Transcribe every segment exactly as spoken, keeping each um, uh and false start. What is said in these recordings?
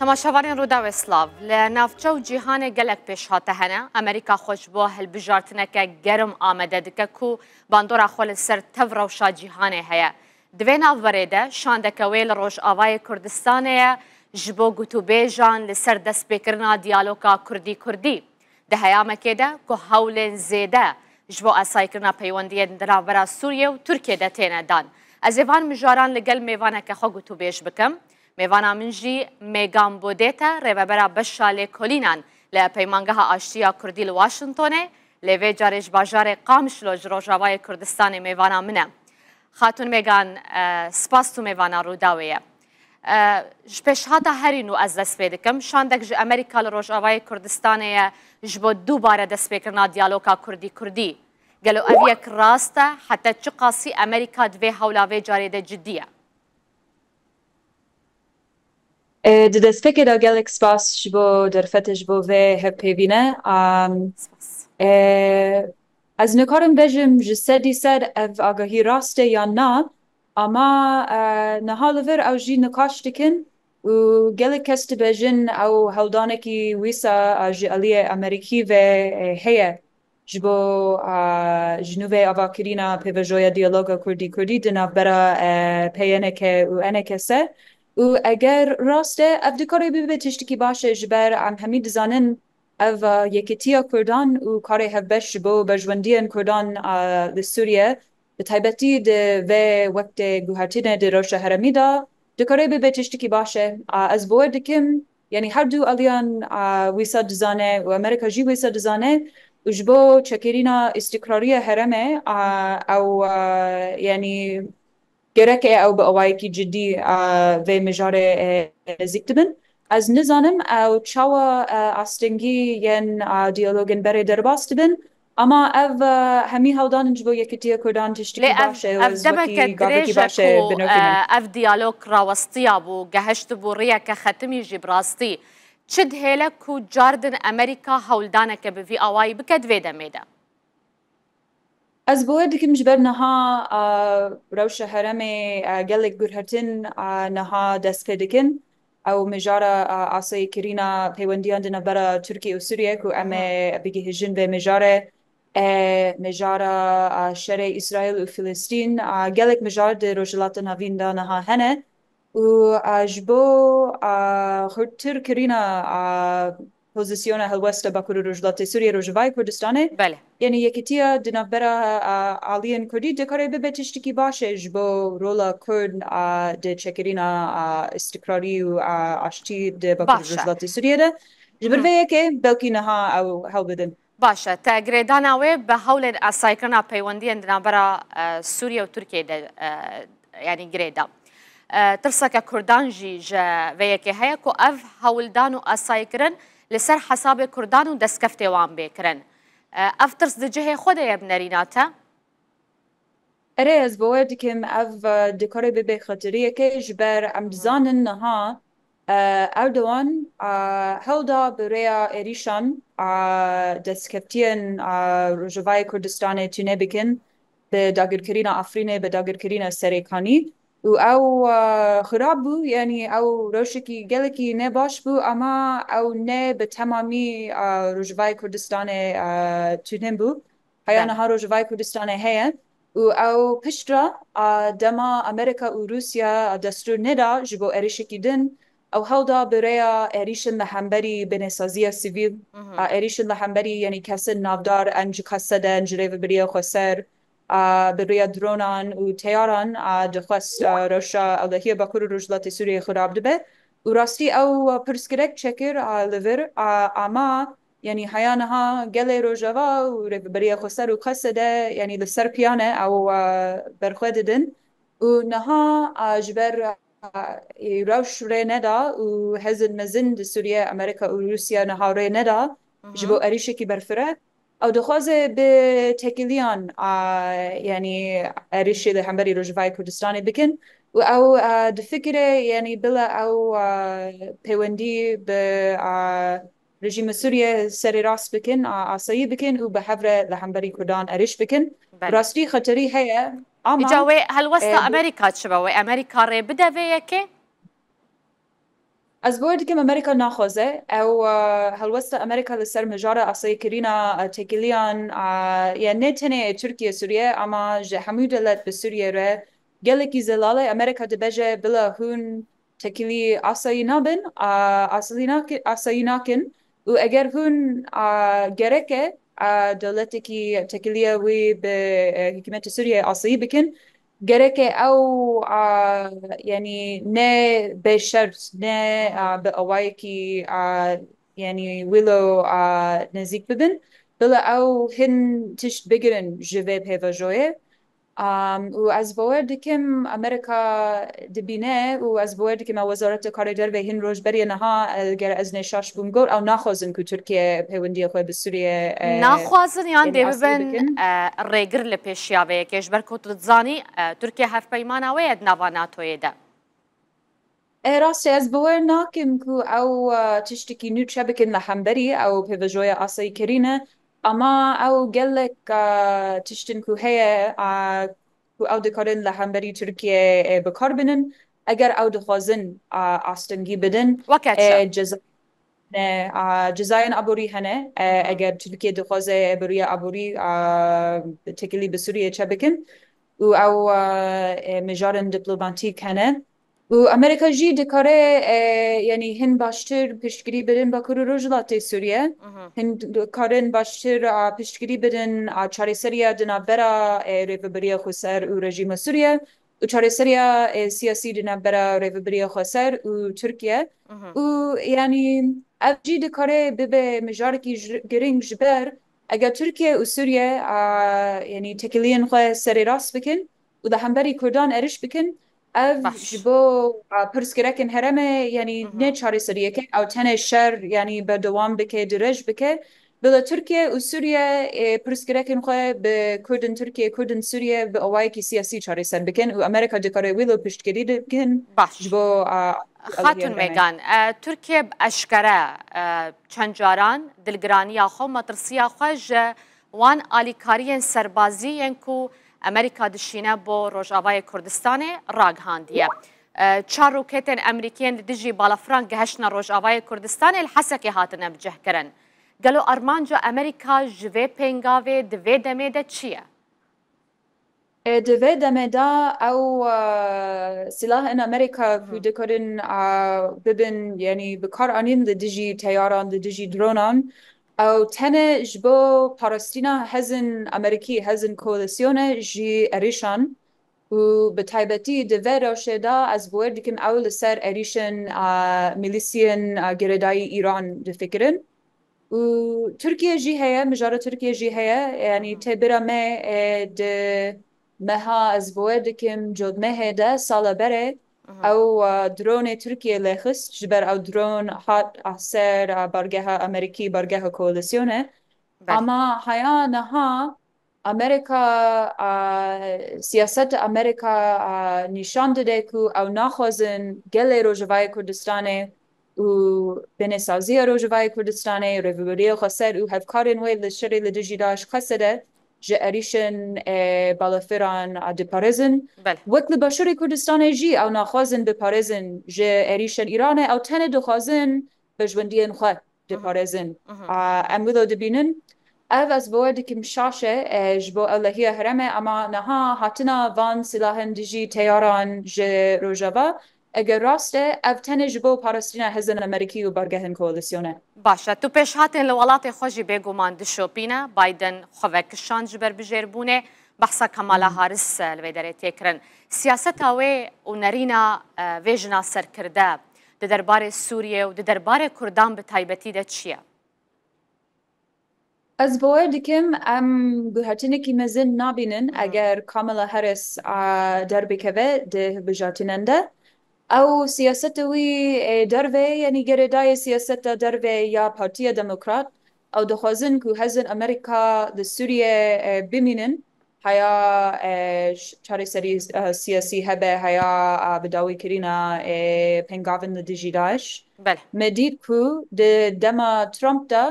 Temaşevanên Rûdawê Slav, li navçe û cîhanê gelek pêşhate hene. Amerîka xwe ji bo hilbijartineke germ amede dike ku bandora xwe li ser tev rewşa cîhanê heye. Di vê navberê de şandeke wê li Rojavayê Kurdistanê ye ji bo gotûbêjan li ser destpêkirina diyaloga Kurdî-Kurdî. Di heyamekê de ku hewlên zêde ji bo asaykirina peywendiyên di navbera Sûriyê û Tirkiyê de têne dan. Ez ê van mijaran li gel mêvaneke xwe gotûbêj bikim. Mêvana min jî Mêgan Bodêt e, rêvebera beşa lêkolînan li Peymangeha Aştiya Kurdî li Washingtonê, lê vê carê ji bajarê Qamişlo ji Rojavayê Kurdistanê mêvana min e. Xatûn Mêgan, e, spas tu mêvana Rûdawê ye. E, ji pêşhata herî nû ez dest pê dikim. Şandek ji Amerîka li Rojavayê Kurdistanê ye ji bo dubare destpêkirina diyaloga Kurdî-Kurdî. Gelo ev yek rast e? Heta çiqasî Amerîka di vê hewla vê carê de cidî ye? E, di destpêkê de gelek spas ji bo derfetê, ji bo vê hevpeyvîne. Am, Spas. e, ez nikarim bêjim ji sedî sed ev agahî rast e yan na, ama, e, niha li vir ew jî nikaş dikin û gelek kes dibêjin ew hewldanekî wîsa, e, ji aliyê Amerîkî ve, e, heye. Ji bo, a, ji nû vê avakirina pêvajoya diyaloga Kurdî-Kurdî di navbera, e, P Y N K û N K S e. Û eger rast e, ev dikare bibe tiştekî baş e, ji ber em hemî dizanin ev, a, yekîtiya Kurdan û karê hevbeş ji bo berjwendiyên Kurdan, a, li Sûriye, bi taybetî di vê wextê guhertinê di rewşa herêmî de, dikare bibe tiştekî baş e. A, ez bawer dikim, yanî her du aliyan, a, wîsa dizane û Amerîka jî wîsa dizane û ji bo çekirina îstîkrariya herêmê, a, ew, a, yanî gerek e ew bi awayekî cidî, a, vê mijarê, e, nêzîk dibin. Ez nizanim ew çawa, e, astengî yên, a, diyalogên berê derbas dibin, ama ev, e, hemî hewldan in ji bo yekîtiya Kurdan tiştekî Lê ev, baş e û ev ez demeke wekî gavekî dirêj e baş e ku, binokînim. e, ev diyalog rawestiya bû, gehiştibû riyeke xetimî jî bi rastî. Çi dihêle ku cardin Amerîka hewldaneke bi vî awayî bike di vê demê de? Ez bawer dikim ji ber niha, a, rewşa herêmê, a, gelek guhertin, a, niha dest pê dikin. Ew mijara, a, asayîkirina peywendiyan di navbera Tirkiye û Sûriye ku em ê bigihîjin vê mijarê, e, mijara, a, şerê Îsraîl û Filistîn, a, gelek mijar di Rojhilata Navîn de niha hene. Û, a, ji bo, a, xurttir kirina, a, pozîsyona helwesta Bakur û Rojhilatê Sûriyê, Rojavayê Kurdistanê, Belê. yanî yekîtiya di navbera, a, aliyên Kurdî dikare bibe tiştekî baş e ji bo rola Kurd, a, di çekirina, a, îstikrarî û, a, aştî di Bakur û Baş e. Rojhilatê Sûriyê de. Ji ber Hı. vê yekê belkî niha ew hewl bidin. Baş e, te girêdana wê bi hewlên asaykirina peywendiyên di navbera, e, Sûriye û Tirkiyê de, e, yanî girêda. E, tirseke Kurdan jî ji vê yekê heye ku ev hewldan û asayîkirin li ser hesabê Kurdan û destkeftê wan bê kirin. E, ev tirs di cihê xwe de ye bi nerîna te? Erê, ez bawer dikim ev, e, dikare bibe xeteriyeke, ji ber em dizanin niha, e, Erdogan, e, hewl da bi rêya êrîşan, e, destkeftiyên, e, Rojavayê Kurdistanê tune bikin, bi dagirkirina Efrînê, bi dagirkirina Serêkanî. Û ew, e, xirab bû, yanî ew rewşekî gelekî ne baş bû, ama ew ne bi temamî, e, Rojavayê Kurdistanê, e, tune bû. Heya Belê. niha Rojavayê Kurdistanê heye û ew pişt re, a, dema Amerîka û Rûsya, a, destûr neda ji bo êrişekî din, ew hewl da bi rêya êrişin li hemberî binêsaziya sivîl, Mhm. a, êrişin li hemberî, yanî kesên navdar, en ji Qesede, en ji Rêveberiya Xweser, a, bi rêya dronan û teyaran, a, dixwest, a, rewşa ewlehiya Bakur û Rojhilatê Sûriyê xirab dibe. Û rastî ew pirsgirêk çêkir, a, li vir, a, ama Yanî heya niha gelê Rojava û Rêveberiya Xweser û Qesede, yanî li ser piyan e, ew, e, berxwe didin. Û niha, e, ji ber, e, rewş rê neda û hêzên mezin di Sûriye, Amerîka û Rûsya niha rê neda ji bo Mhm. êrîşekî berfireh. Ew dixwaze bi têkiliyan, e, yanî êrîşê li hemberî Rojavayê Kurdistanê bikin. Û ew, e, difikire, yanî bila ew, e, pêwendî bi, e, rejîma Sûriye serê rast bikin, a, asayî bikin û bi hev re li hemberî Kurdan êrîş bikin. Belê. Rastî xeterî heye, ama, Îca wê helwesta e, Amerîka çi be? Wê Amerîka rê bide vê yekê? Ez bawer dikim Amerîka naxwaze. Ew, e, helwesta Amerîka li ser mijara asayîkirina, e, têkiliyan, e, ya ne tenê Tirkiye, Sûriye, ama ji hemû dewlet bi Sûriye re gelekî zelal e. Amerîka dibêje bila hûn têkilî asayî nabin, a, asayî naki-, asayî nakin. Û eger hûn, a, gereke, a, dewletekî têkiliya wî bi, e, hikûmeta Sûriye asayî bikin, gereke ew, a, yanî ne bê şert, ne, a, bi awayekî, a, yanî wilo, a, nezîk bibin, bila ew hin tişt bigirin ji vê pêvajoyê. Am, û ez bawer dikim Amerîka dibîne û ez bawer dikim ew Wezareta Karê Derve hin roj beriye niha, e, ger ez ne şaş bûm got, ew naxwazin ku Tirkiye pêwendiya xwe bi Sûriye, e, Naxwazin yan yanî dê asayî bibin, bikin. e, rêgir li pêşiya vê yekê? Ji ber ku tu dizanî, e, Tirkiye hevpeymana wê ye di nava NATOyê de. E, rast e, ez bawer nakim ku ew, e, tiştekî nû çebikin li hemberî ew pêvajoya asayîkirî ne. Ama ew gelek, e, tiştin ku heye, e, ku ew dikarin li hemberî Tirkiye, e, bi kar binin, eger ew dixwazin, e, astengî bidin, Weke e, çi? ceza-, ne, e, cezayên aborî hene. E, Hı hı. eger Tirkiye dixwaze beriya aborî, e, têkilî bi Sûriye çebikin û ew, e, e, mijarên diplomatîk hene. Û Amerîka jî dikare, e, yanî hin baştir piştgirî bidin Bakur û Rojhilatê Sûriye. Mhm. Hin dikarin baştir, a, piştgirî bidin, a, çareseriya di navbera, e, Rêveberiya Xweser û rejîma Sûriye û çareseriya, e, siyasî di navbera Rêveberiya Xweser û Tirkiye. Mhm. Û yanî ev jî dikare bibe mijarekî ji, girîng ji ber eger Tirkiye û Sûriye, a, yanî têkiliyên xwe serê rast bikin û li hemberî Kurdan êrîş bikin, ev Baş. ji bo, a, pirsgirêkên herêmê, yanî Mhm. ne çareseriyeke, ew tenê şer, yanî berdewam bike, dirêj bike. Bila Tirkiye û Sûriye, e, pirsgirêkên xwe bi Kurdên Tirkiye, Kurdên Sûriye bi awayekî siyasî çareser bikin û Amerîka dikare wilo piştgirî bikin Baş. ji bo, a, Xatun aliyên herêmê. Megan, e, Tirkiye bi eşkere, e, çend caran dilgiraniya xwe, metirsiya xwe ji wan alîkariyên serbazî yên ku Amerîka dişîne bo Rojavayê Kurdistanê ragihandiye. E, çar roketên Amerîkiyên li dijî balafiran gehiştine Rojavayê Kurdistanê li Hesekê hatine bicihkirin. Gelo armanca Amerîka ji vê pêngavê di vê demê de çi ye? E, di vê demê de ew, e, silahên Amerîka ku Hı. dikarin, e, bibin, yanî bi kar anîn li dijî teyaran, li dijî dronan, ew tenê ji bo parastina hezin Amerîkî, hezin koalîsyonê ji êrîşan û bi taybetî di vê rewşê de ez bawer dikim ew li ser êrîşên, e, milîsiyên, e, girêdayî Îran difikirin. Û Tirkiye jî heye, mijara Tirkiye jî heye. Yanî Hı. tê bira me, e, di meha ez bawer dikim cotmehê de sala berê Hı hı. ew, e, dronê Tirkiye lêxist, ji ber ew dron hat, e, ser, e, bargeha Amerîkî, bargeha koalîsyonê. Belê. Ama haya niha Amerîka, a, siyaseta Amerîka, a, nîşan dide ku ew naxwazin gelê Rojavayê Kurdistanê û binêsaziya Rojavayê Kurdistanê, Rêveberiya Xweser û hevkarên wê li şerê li dijî DAIŞ Qesede ji êrîşên, e, balafiran, a, diparêzin. Belê. Wek li Başûrê Kurdistanê jî ew naxwazin biparêzin ji êrîşên Îranê, ew tenê dixwazin pêşwendiyên xwe Hı hı. diparêzin. Hı hı. A, em wilo dibînin. Ev ez bawer dikim şaş e, e, ji bo ewlehiya herêmê, ama niha hatina van silahên dijî teyaran ji Rojava, eger rast e, ev tenê ji bo parastina hezin Amerîkî û bargehên koalîsyonê. Baş e, tu pêşhatên li welatê xwe jî bêguman dişopîne. Biden xwe vekişand ji ber bijêrbûnê. Behsa Kamala Hmm. Harris, e, li vê derê tê kirin. Siyaseta wê û nerîna, e, vê jina serkirde di derbarê Sûriyê û di derbarê Kurdan bi taybetî de çi ye? Ez bawer dikim em guhertinekî mezin nabînin Hmm. eger Kamala Harris, a, derbikeve di hilbijartinên de. Ew siyaseta wî, e, derve, yanî girêdayî siyaseta derve ya Partiya Demokrat. Ew dixwazin ku hezin Amerîka li Sûriye, e, bimînin. Haya, e, ş-, çareserî, e, siyasî hebe, haya, e, bidawîkirina, e, pengavên li dijî DAIŞ. Belê. Me dît ku di dema Trump de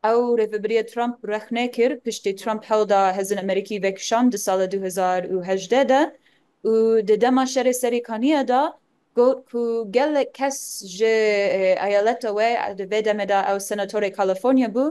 ew rêveberiya Trump rexne kir, piştî Trump hewl da hezin Amerîkî vekişand di sala du hezar û hejdeh de û di dema şerê serîkaniya de got ku gelek kes ji, e, eyaleta we, di vê demê de ew senatorê California bû,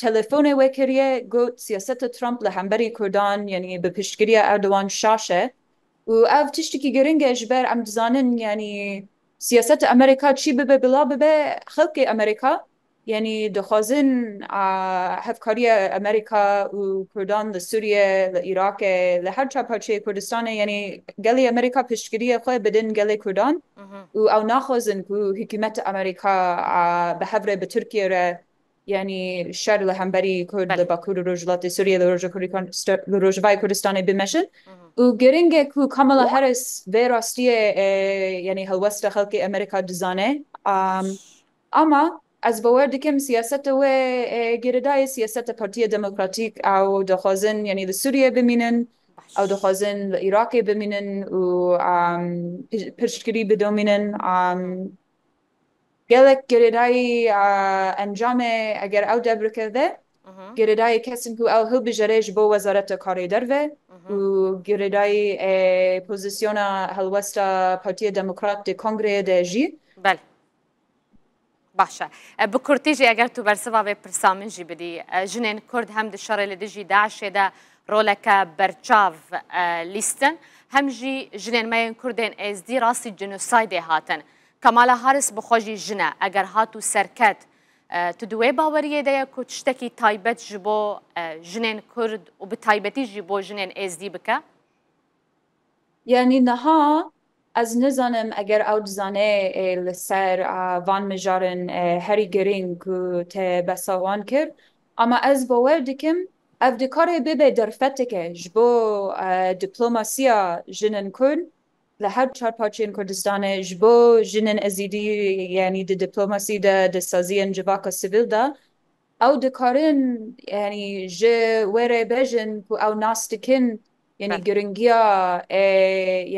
telefonê wê kiriye, got siyaseta Trump li hemberî Kurdan, yanî bi piştgiriya Erdogan şaş e. Û ev tiştekî giring e, ji ber em dizanin, yanî siyaseta Amerîka çi bibe bila bibe, xelkê Amerîka, yanî dixwazin, a, hevkariya Amerîka û Kurdan li Sûriye, li Îraqê, li her çar parçeyê Kurdistanê, yanî gelê Amerîka piştgiriyê xwe bidin gelê Kurdan. Mhm. Û ew naxwazin ku hikûmeta Amerîka, a, bi hev re bi Tirkiye re, yanî şer li hemberî Kurd Belê. li Bakur û Rojhilatê Sûriye, li Rojavayê Kurdistan, li Rojavayê Kurdistanê bimeşin. Mhm. Û giring e ku Kamala Harris vê rastiyê, e, yanî helwesta xelkê Amerîka dizane. Am, Ama ez bawer dikim siyaseta wê, e, girêdayî siyaseta Partiya Demokratîk, ew dixwazin, yanî li Sûriye bimînin, Baş. ew dixwazin li Îraqê bimînin û, am, pir-, piştgirî bidomînin. Am, gelek girêdayî, a, encamê eger ew derbikeve, Mhm. girêdayî kesin ku ew hilbijêre ji bo Wezareta Karê Derve Mhm. û girêdayî, e, pozisyona helwesta Partiya Demokrat di Kongreyê de jî. Belê. Baş e. E, bi kurtî jî eger tu bersiva vê pirsa min jî bidî, e, jinên Kurd hem di şerê li dijî DAIŞê de roleke berçav, e, lîstin, hem jî jinên me yên Kurdên Êzdî rastî jinosaydê hatin. Kamala Harris bi xwe jî jin e. Eger hat û serket, e, tu di wê baweriyê de ye ku tiştekî taybet ji bo, e, jinên Kurd û bi taybetî jî bo jinên Êzdî bike? Yanî niha ez nizanim eger ew dizane, e, li ser, a, van mijarin, e, herî girîng ku te behsa wan kir. Ama ez bawer dikim ev dikare bibe derfeteke ji bo, e, diplomasiya jinên Kurd li her çar parçeyên Kurdistanê, ji bo jinên Ezîdî, yanî di diplomasî de, di saziyên civaka sivîl de, ew dikarin, yanî ji wê re bêjin ku ew nas dikin, yanî Belê. giringiya, e,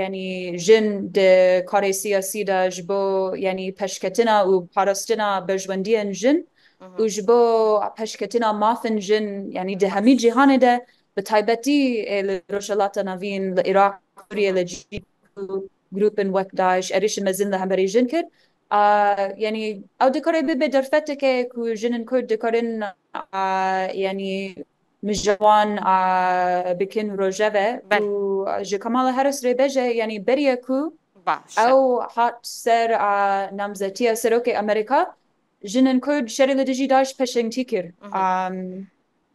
yanî jin di karê siyasî de ji bo, yanî peşketina û parastina berjwendiyên jin Mhm. û ji bo peşketina mafên jin, yanî di hemî cîhanê de, bi taybetî, e, li Rojhilata Navîn, li Iraq, Sûriye, Mhm. li cî ku grûpên wek DAIŞ êrîşên mezin li hemberî jin kir. A, yanî ew dikare bibe derfeteke ku jinên Kurd dikarin, a, yanî mijawan, a, bikin rojeve Belê. û ji Kamala Harris re bêje, yanî beriye ku Baş e. ew hat ser, a, namzetiya serokê Amerîka, jinên Kurd şerê li dijî DAIŞ pêşengtî kir. Mhm. Am,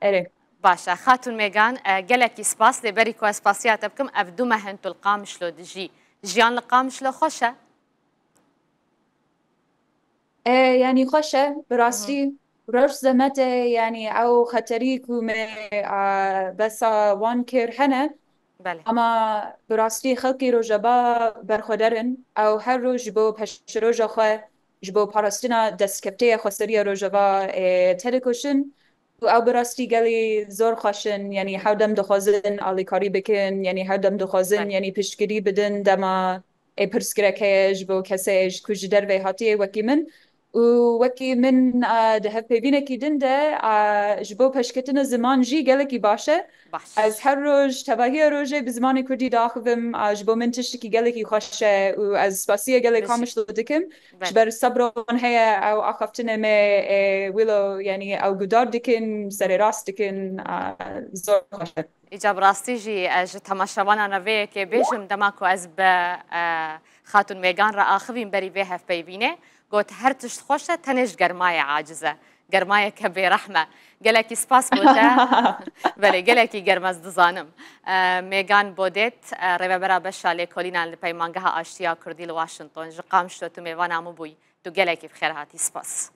erê. Baş e. Xatûn Mêgan, e, gelekî spas, lê berî ku ez spasiya te bikim, ev du meh in tu li Qamişlo dijî. Jiyan li Qamişlo xweş e? E, yanî xweş e, bi Hı hı. rastî roj zemet e, yanî ew xeterî ku me, a, besa wan kir hene. Belê. Ama bi rastî xelkê Rojava berxweder in. Ew her roj ji bo pêşeroja xwe, ji bo parastina destkefteyê xweseriya Rojava, e, têdikoşin. Û ew bi rastî gelî zor xweş in, yanî her dem dixwazin alîkarî bikin, yanî her dem dixwazin, Belê. yanî piştgirî bidin dema ê pirsgirek heye ji bo kesê ji ku ji dervê hatiye wekî min. Û wekî min, a, di hevpeyvînekî din de, a, ji bo pêşketina ziman jî gelekî baş e. Baş. Ez her roj tevahiya rojê bi zimanê kurdî diaxivim, a, ji bo min tiştekî gelekî xweş e û ez spasiya gelê Bijî. Qamişlo dikim. Belê. Ji ber sebra wan heye ew axaftinê me, e, wilo, yanî ew guhdar dikin, serê rast dikin, a, zor xweş e. Îca bi rastî jî, e, ji temaşevanan re vê yekê bêjim, dema ku ez bi, e, Xatûn Mêgan re axivîm berî vê hevpeyvînê, got, "Her tişt xweş e, tenê ji germayê aciz e. Germayeke bêrehm e." Gelekî spas bo te. Belê, gelekî germ ez dizanim. E, Mêgan Bodêt, e, rêvebera beşa lêkolînan li Peymangeha Aştiya Kurdî li Washington, ji Qamişlo tu mêvana min bûyî. Tu gelekî bi xêr hatî. Spas.